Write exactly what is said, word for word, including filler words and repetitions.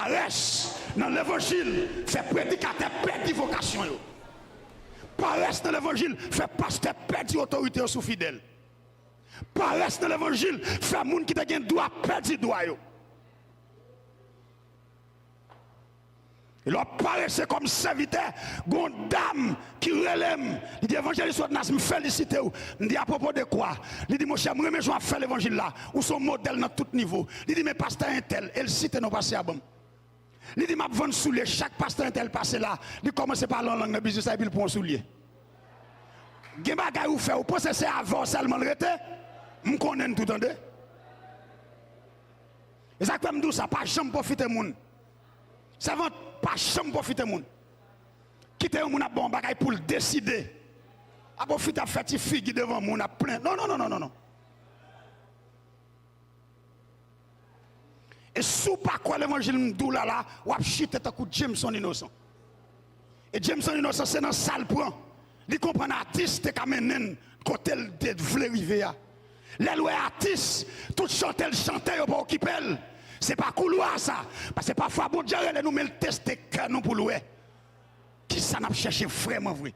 Parès nan levanjil fè predikatè pèdi vokasyon yo. Parès nan levanjil fè pastè pèdi otorite yo sou fidèl. Parès nan levanjil fè moun ki te gen dwa pèdi dwa yo. E lè w ap parese kòm sèvitè, gon dam ki rele m, li di, "Evanjelis Rodnas, m felisite w." M di, "Apwopo de kwa?" Li di, "Monchè, m renmen jan w ap fè levanjil la. Ou se yon modèl nan tout nivo." Li di, "Men pastè entèl," e l site non pastè a ban m. Li di, "M ap vann soulye." Chak pastè entèl pase la, li kòmanse pale an lang nan biznis la, epi l pran yon soulye. Gen bagay ou fè, ou panse se avè w sèlman l rete? M konnen n tou, tande. E sa k fè m di w sa, pa janm pwofite moun. Sèvant, pa janm pwofite moun. Kite yon moun ap ba w yon bagay pou l deside. Ap pwofite ap fè ti figi devan moun, ap plen. Non, non, non, non, non, non. E si w pa kwè levanjil m di w la la, w ap chite tankou Jameson Inosan. E Jameson Inosan se nan sa l pran. Li konprann atis te ka mennen n kote l te vle rive a. Lè l wè atis, tout chante l chante yo pa okipe l. Se pa koulwa sa. Paske pafwa Bondye rele nou, men l teste kè nou pou l wè kisa n ap chèche vrèman vre.